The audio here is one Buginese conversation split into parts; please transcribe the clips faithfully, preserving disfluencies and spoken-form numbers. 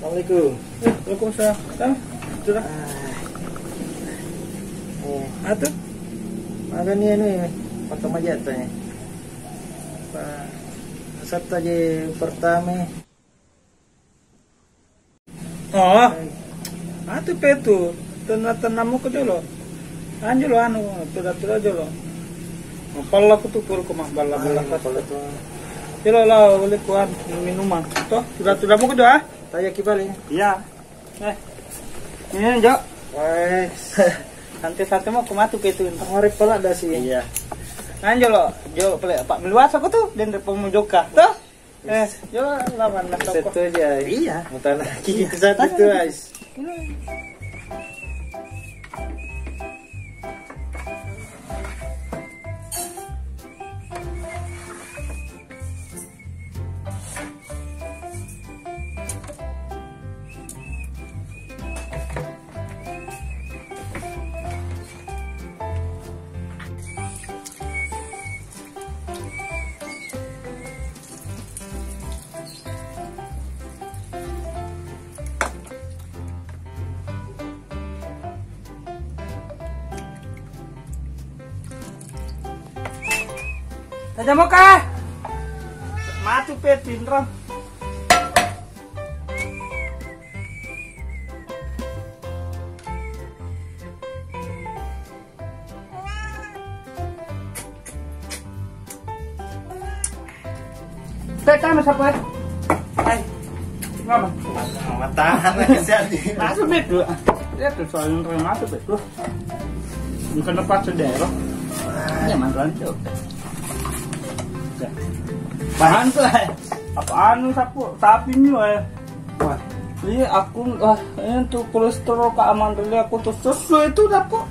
Assalamualaikum. Eh, waalaikumsalam. Tang, sudah. Ah. Eh, atu? Magani anu ya, pakai majata ya. Pak, satu aja pertama. Oh, atu petu, tenna-tenna muko jolo. Anjolo anu, tuda-tuda jolo. Mapalla ku tu purko maballa-balla. Jolo lao, boleh kuan minuman. Toh, tuda-tuda muko jolo, ah. Tanya kibali. Iya. Eh. Ini, Jo. Wes. Santai-santai mau ku matu petu. Ngorek pala dasi. Iya. Anjolo, jolo pale Pak Miluasa ku tu, dan depan mujoka. Toh? Eh, yo lawan lah toko. Setu aja. Iya. Mutana kita satu itu, guys. Tajamoka. Matu pe tinro. Teh, teh, masa apa? Hai. Ngapa? Matahan lagi siap di. Masuk betul. Dia tuh soalnya masuk betul. Bukan lepas sudah ya, Bang. Ini mantan tuh. Bahan tuh, eh. Apaan lu sapu? Sapi ini, eh. Wah. Iya, aku, wah, itu kolesterol keaman dulu aku tuh susu itu dah, Pok.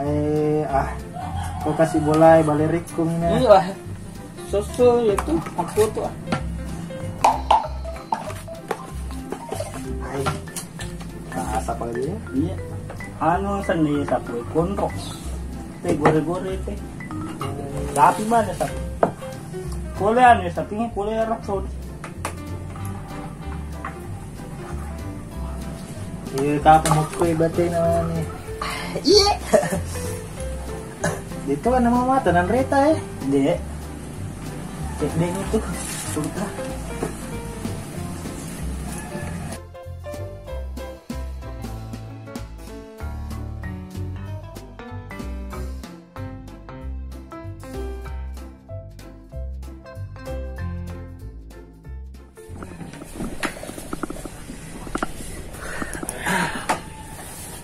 Eh, ah. Kau kasih bola, eh, balik rikung ini. Iya, susu itu aku tuh. Hai. Nah, siapa lagi ya? Iya. Anu seni sapu konro. Teh gore-gore teh. Tapi mana sapu? Kole anu sapu ini kole raksod. Iya, kapan mau kue bate namanya? Iya. Itu kan nama mata nan reta ya? Dek. Cek dek itu. Sudah.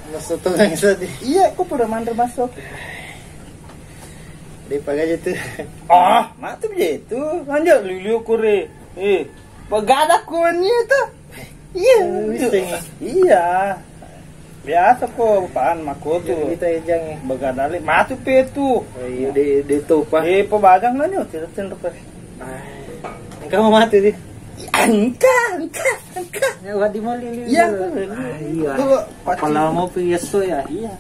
Masuk tuh yang sedih. Iya, aku udah mandir masuk. Dia pakai aja tuh. Ah, mati aja itu. Lanjut, liu-liu kure. Eh, pegada kuenya tuh. Iya. Iya. Biasa ko paan makotu. Kita ejang ya. Begadale matu petu. Oh, iya, di, di topa. Eh, pebajang nanya, tidak tentu pe. Ah, engkau mau mati di. Engka, engka, engka. Ya, wadi moli. Iya. Ah, iya. Kepala mau pi yeso ya. Iya.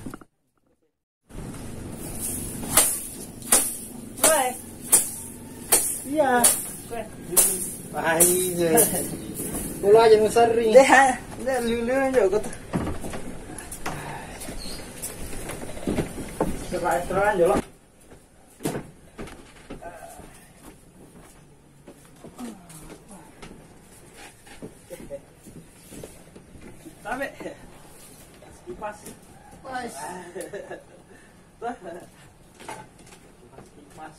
Woi. Iya. Wah, iya. Bola aja musari. Deh, ha. Deh, lulu aja kau tuh. Coba terang aja lo. Tabe. Kipas. Pas. Kipas.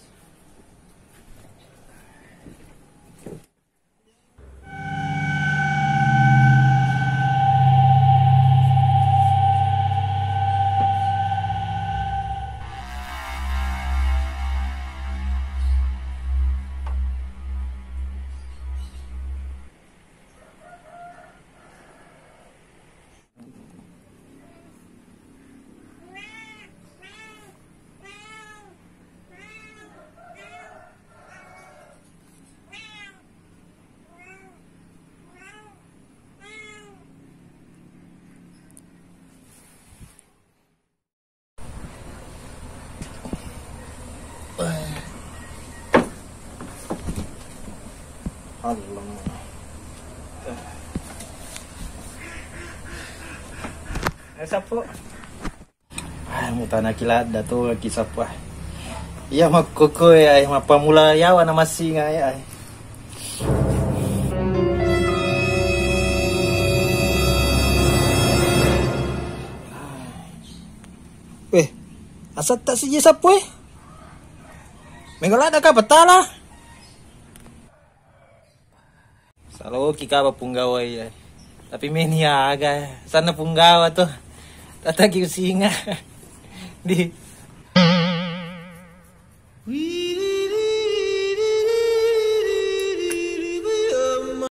Allah. Sappo. Ah, mutanaki ladda tu ki sappo. Iya makkoko ya, mappamula yawa na massinga ya. Weh, asatta siji sappo e. Mega ladda ka petala. Saloki kaba punggawa iya. Tapi meni aga sanna punggawa to. Tatagi usinga. Di